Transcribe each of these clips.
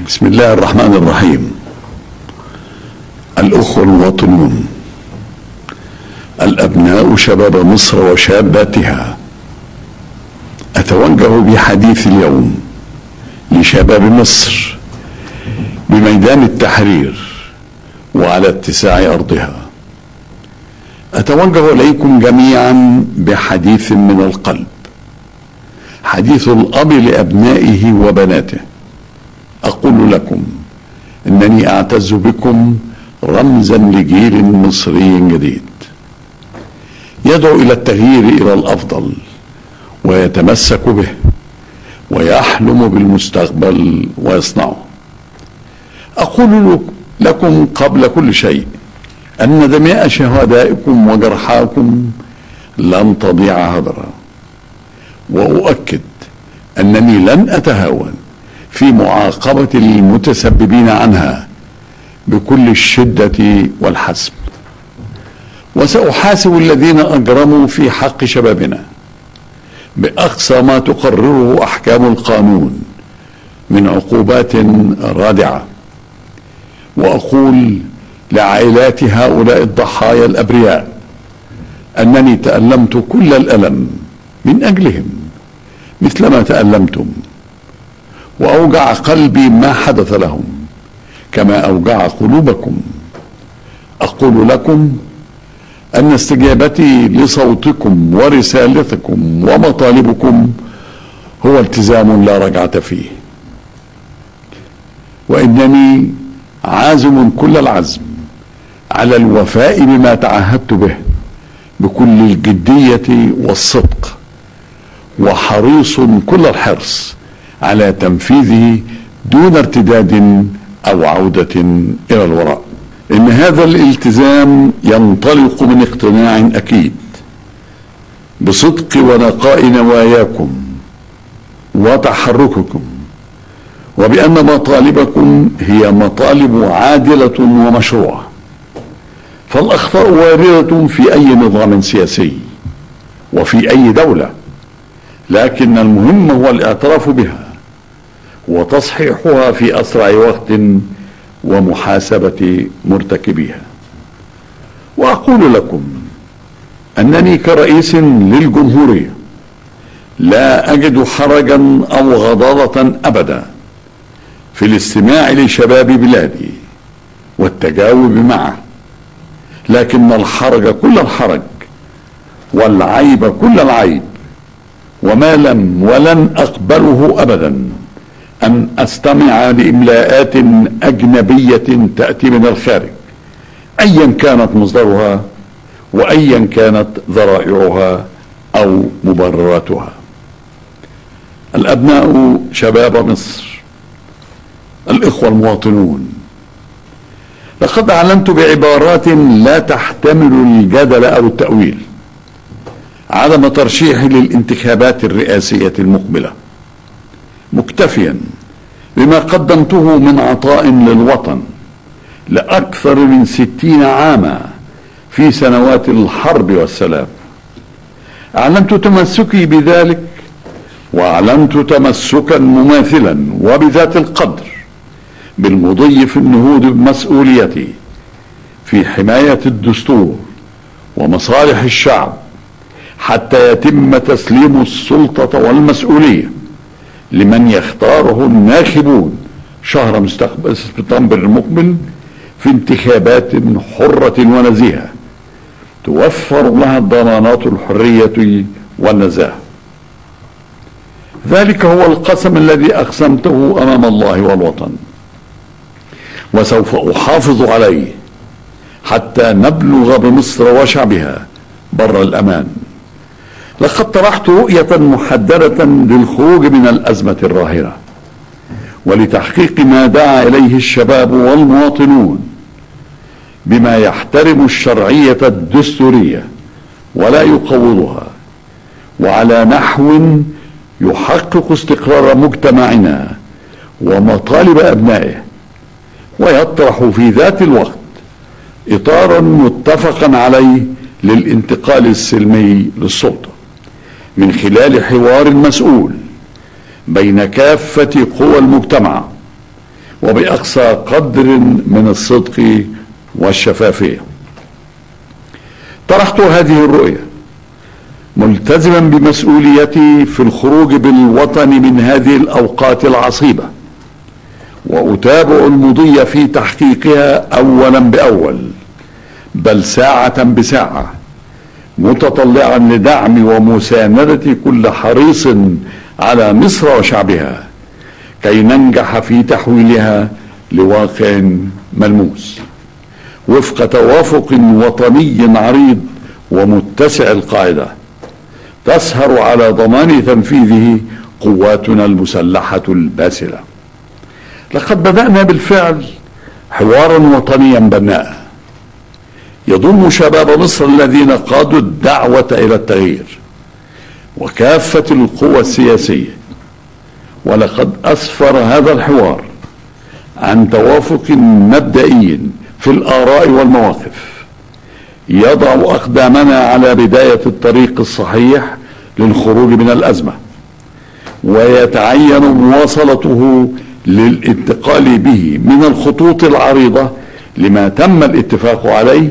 بسم الله الرحمن الرحيم. الأخوة المواطنون، الأبناء شباب مصر وشاباتها، أتوجه بحديث اليوم لشباب مصر بميدان التحرير وعلى اتساع أرضها. أتوجه إليكم جميعا بحديث من القلب، حديث الأب لأبنائه وبناته. أقول لكم إنني أعتز بكم رمزا لجيل مصري جديد يدعو إلى التغيير إلى الأفضل ويتمسك به ويحلم بالمستقبل ويصنعه. أقول لكم قبل كل شيء أن دماء شهدائكم وجرحاكم لن تضيع هدرا، وأؤكد أنني لن أتهاون في معاقبة المتسببين عنها بكل الشدة والحسم، وسأحاسب الذين أجرموا في حق شبابنا بأقصى ما تقرره أحكام القانون من عقوبات رادعة. وأقول لعائلات هؤلاء الضحايا الأبرياء أنني تألمت كل الألم من أجلهم مثلما تألمتم، وأوجع قلبي ما حدث لهم كما أوجع قلوبكم. أقول لكم أن استجابتي لصوتكم ورسالتكم ومطالبكم هو التزام لا رجعة فيه، وإنني عازم كل العزم على الوفاء بما تعهدت به بكل الجدية والصدق، وحريص كل الحرص على تنفيذه دون ارتداد أو عودة إلى الوراء. إن هذا الالتزام ينطلق من اقتناع أكيد بصدق ونقاء نواياكم وتحرككم، وبأن مطالبكم هي مطالب عادلة ومشروعة. فالأخطاء واردة في أي نظام سياسي وفي أي دولة، لكن المهم هو الاعتراف بها وتصحيحها في أسرع وقت ومحاسبة مرتكبيها. وأقول لكم أنني كرئيس للجمهورية لا أجد حرجا أو غضاضة أبدا في الاستماع لشباب بلادي والتجاوب معه، لكن الحرج كل الحرج والعيب كل العيب، وما لم ولن أقبله أبدا أن أستمع لإملاءات أجنبية تأتي من الخارج أيا كانت مصدرها وأيا كانت ذرائعها أو مبرراتها. الأبناء شباب مصر، الإخوة المواطنون، لقد أعلنت بعبارات لا تحتمل الجدل أو التأويل عدم ترشيحي للانتخابات الرئاسية المقبلة، مكتفيا بما قدمته من عطاء للوطن لأكثر من 60 عاما في سنوات الحرب والسلام. أعلنت تمسكي بذلك، وأعلنت تمسكا مماثلا وبذات القدر بالمضي في النهوض بمسؤوليتي في حماية الدستور ومصالح الشعب حتى يتم تسليم السلطة والمسؤولية لمن يختاره الناخبون شهر سبتمبر المقبل في انتخابات حرة ونزيهة توفر لها الضمانات الحرية والنزاهة. ذلك هو القسم الذي أقسمته أمام الله والوطن، وسوف أحافظ عليه حتى نبلغ بمصر وشعبها بر الأمان. لقد طرحت رؤية محددة للخروج من الأزمة الراهنة ولتحقيق ما دعا إليه الشباب والمواطنون بما يحترم الشرعية الدستورية ولا يقوضها، وعلى نحو يحقق استقرار مجتمعنا ومطالب أبنائه، ويطرح في ذات الوقت إطارا متفقا عليه للانتقال السلمي للسلطة من خلال حوار مسؤول بين كافة قوى المجتمع وبأقصى قدر من الصدق والشفافية. طرحت هذه الرؤية ملتزما بمسؤوليتي في الخروج بالوطن من هذه الأوقات العصيبة، وأتابع المضي في تحقيقها أولا بأول، بل ساعة بساعة، متطلعا لدعم ومساندة كل حريص على مصر وشعبها كي ننجح في تحويلها لواقع ملموس وفق توافق وطني عريض ومتسع القاعدة تسهر على ضمان تنفيذه قواتنا المسلحة الباسلة. لقد بدأنا بالفعل حوارا وطنيا بناء يضم شباب مصر الذين قادوا الدعوة إلى التغيير وكافة القوى السياسية، ولقد أسفر هذا الحوار عن توافق مبدئي في الآراء والمواقف يضع أقدامنا على بداية الطريق الصحيح للخروج من الأزمة، ويتعين مواصلته للانتقال به من الخطوط العريضة لما تم الاتفاق عليه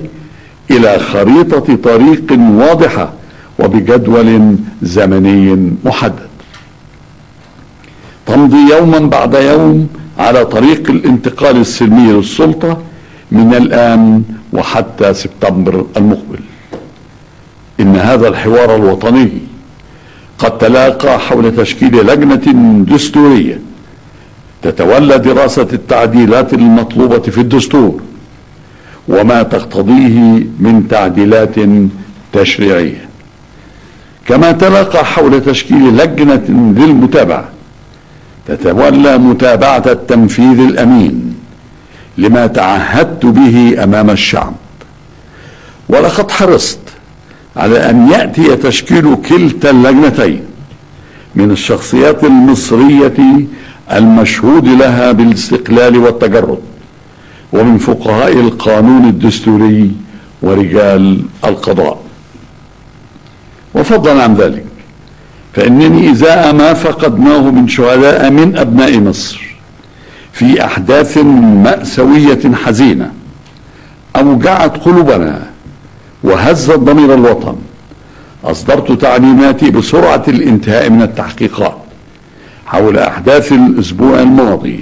إلى خريطة طريق واضحة وبجدول زمني محدد تمضي يوما بعد يوم على طريق الانتقال السلمي للسلطة من الآن وحتى سبتمبر المقبل. إن هذا الحوار الوطني قد تلاقى حول تشكيل لجنة دستورية تتولى دراسة التعديلات المطلوبة في الدستور وما تقتضيه من تعديلات تشريعية، كما تلاقى حول تشكيل لجنة للمتابعة تتولى متابعة التنفيذ الأمين لما تعهدت به أمام الشعب. ولقد حرصت على أن يأتي تشكيل كلتا اللجنتين من الشخصيات المصرية المشهود لها بالاستقلال والتجرد ومن فقهاء القانون الدستوري ورجال القضاء. وفضلا عن ذلك فإنني إزاء ما فقدناه من شهداء من أبناء مصر في أحداث مأساوية حزينة أوجعت قلوبنا وهزت ضمير الوطن، أصدرت تعليماتي بسرعة الانتهاء من التحقيقات حول أحداث الأسبوع الماضي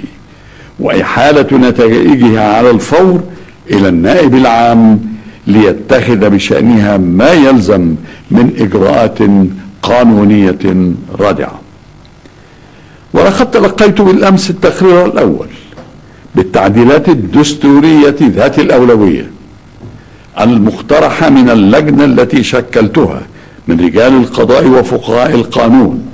وإحالة نتائجها على الفور إلى النائب العام ليتخذ بشأنها ما يلزم من إجراءات قانونية رادعة. ولقد تلقيت بالأمس التقرير الأول بالتعديلات الدستورية ذات الأولوية المقترحة من اللجنة التي شكلتها من رجال القضاء وفقهاء القانون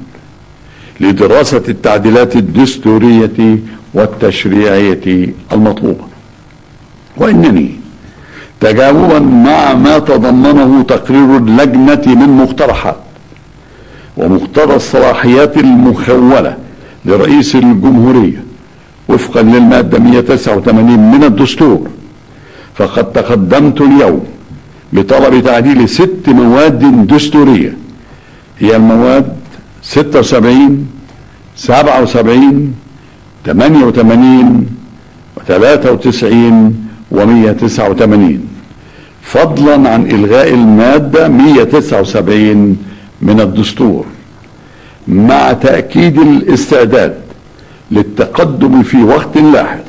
لدراسة التعديلات الدستورية والتشريعية المطلوبة. وإنني تجاوبا مع ما تضمنه تقرير اللجنة من مقترحات ومقتضى الصلاحيات المخولة لرئيس الجمهورية وفقا للمادة 189 من الدستور، فقد تقدمت اليوم بطلب تعديل 6 مواد دستورية هي المواد 76 77 88 93 و189 فضلا عن إلغاء المادة 179 من الدستور، مع تأكيد الاستعداد للتقدم في وقت لاحق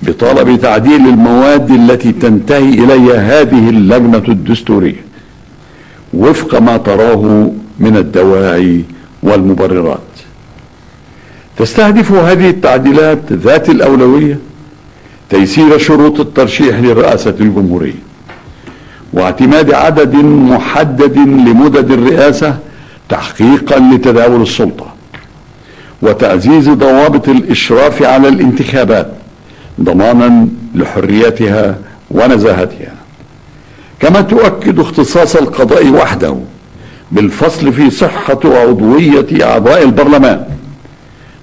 بطلب تعديل المواد التي تنتهي إليها هذه اللجنة الدستورية وفق ما تراه من الدواعي والمبررات. تستهدف هذه التعديلات ذات الأولوية تيسير شروط الترشيح لرئاسة الجمهورية واعتماد عدد محدد لمدد الرئاسة تحقيقا لتداول السلطة، وتعزيز ضوابط الإشراف على الانتخابات ضمانا لحريتها ونزاهتها. كما تؤكد اختصاص القضاء وحده بالفصل في صحة وعضوية أعضاء البرلمان،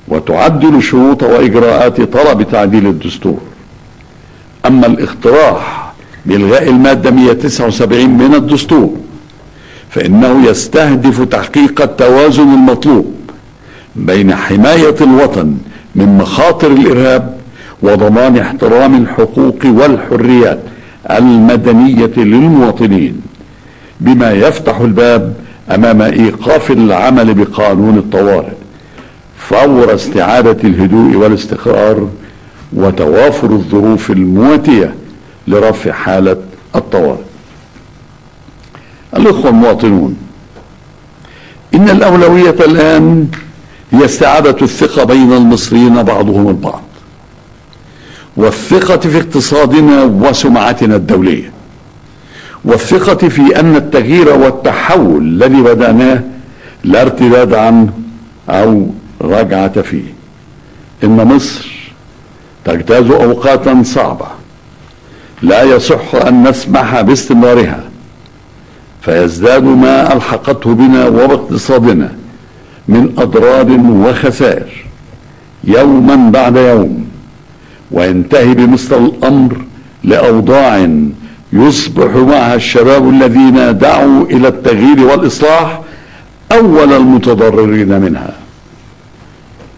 وتعدل شروط وإجراءات طلب تعديل الدستور. أما الاقتراح بإلغاء المادة 179 من الدستور فإنه يستهدف تحقيق التوازن المطلوب بين حماية الوطن من مخاطر الإرهاب وضمان احترام الحقوق والحريات المدنية للمواطنين، بما يفتح الباب أمام إيقاف العمل بقانون الطوارئ فور استعادة الهدوء والاستقرار وتوافر الظروف المواتية لرفع حالة الطوارئ. الإخوة المواطنون، إن الأولوية الآن هي استعادة الثقة بين المصريين بعضهم البعض، والثقة في اقتصادنا وسمعتنا الدولية، والثقة في أن التغيير والتحول الذي بدأناه لا ارتداد عنه أو رجعة فيه. إن مصر تجتاز أوقاتا صعبة لا يصح أن نسمح باستمرارها، فيزداد ما ألحقته بنا وباقتصادنا من أضرار وخسائر يوما بعد يوم، وينتهي بمثل الأمر لأوضاع يصبح معها الشباب الذين دعوا إلى التغيير والإصلاح أول المتضررين منها.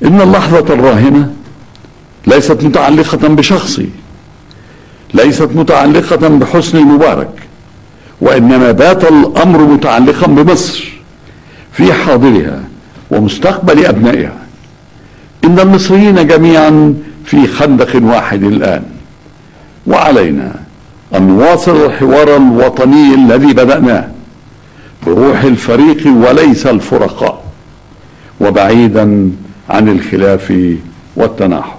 إن اللحظة الراهنة ليست متعلقة بشخصي، ليست متعلقة بحسني مبارك، وإنما بات الأمر متعلقا بمصر في حاضرها ومستقبل أبنائها. إن المصريين جميعا في خندق واحد الآن، وعلينا أن نواصل الحوار الوطني الذي بدأناه بروح الفريق وليس الفرقاء، وبعيدا عن الخلاف والتناحر،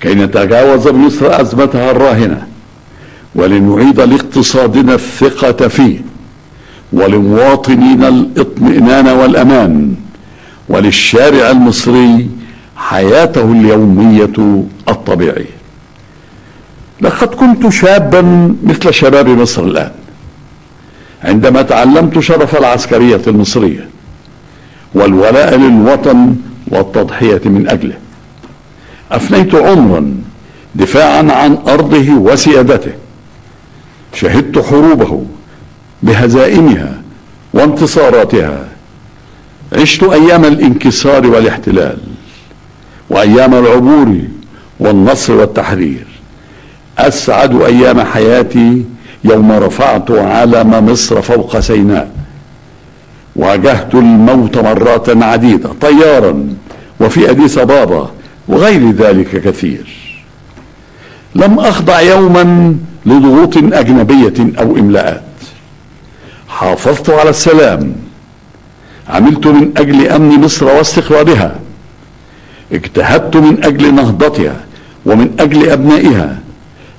كي نتجاوز مصر أزمتها الراهنة، ولنعيد لاقتصادنا الثقة فيه، ولمواطنينا الاطمئنان والأمان، وللشارع المصري حياته اليومية الطبيعية. لقد كنت شابا مثل شباب مصر الآن عندما تعلمت شرف العسكرية المصرية والولاء للوطن والتضحية من أجله. أفنيت عمرا دفاعا عن أرضه وسيادته، شهدت حروبه بهزائمها وانتصاراتها، عشت أيام الانكسار والاحتلال وأيام العبور والنصر والتحرير. أسعد أيام حياتي يوم رفعت علم مصر فوق سيناء، واجهت الموت مرات عديدة طيارا وفي أديس أبابا وغير ذلك كثير. لم أخضع يوما لضغوط أجنبية أو إملاءات، حافظت على السلام، عملت من أجل أمن مصر واستقرارها، اجتهدت من أجل نهضتها ومن أجل أبنائها،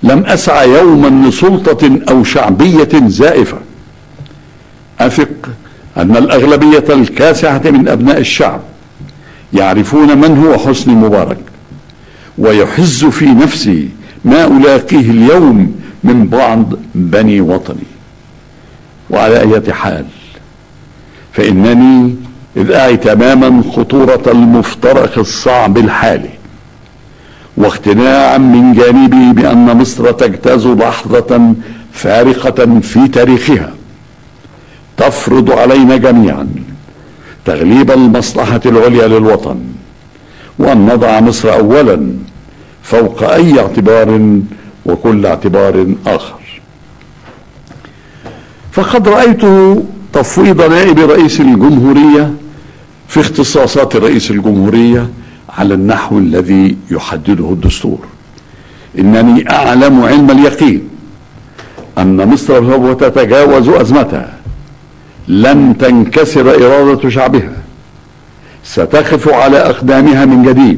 لم أسعى يوما لسلطة أو شعبية زائفة. أثق أن الأغلبية الكاسحة من أبناء الشعب يعرفون من هو حسني مبارك، ويحز في نفسي ما ألاقيه اليوم من بعض بني وطني. وعلى أي حال فإنني إذ أعي تماما خطورة المفترق الصعب الحالي، واقتناعا من جانبي بأن مصر تجتاز لحظة فارقة في تاريخها تفرض علينا جميعا تغليب المصلحة العليا للوطن، وأن نضع مصر أولا فوق أي اعتبار وكل اعتبار آخر. فقد رأيت تفويض نائب رئيس الجمهورية في اختصاصات رئيس الجمهورية على النحو الذي يحدده الدستور. إنني أعلم علم اليقين أن مصر سوف تتجاوز أزمتها، لن تنكسر إرادة شعبها، ستقف على أقدامها من جديد.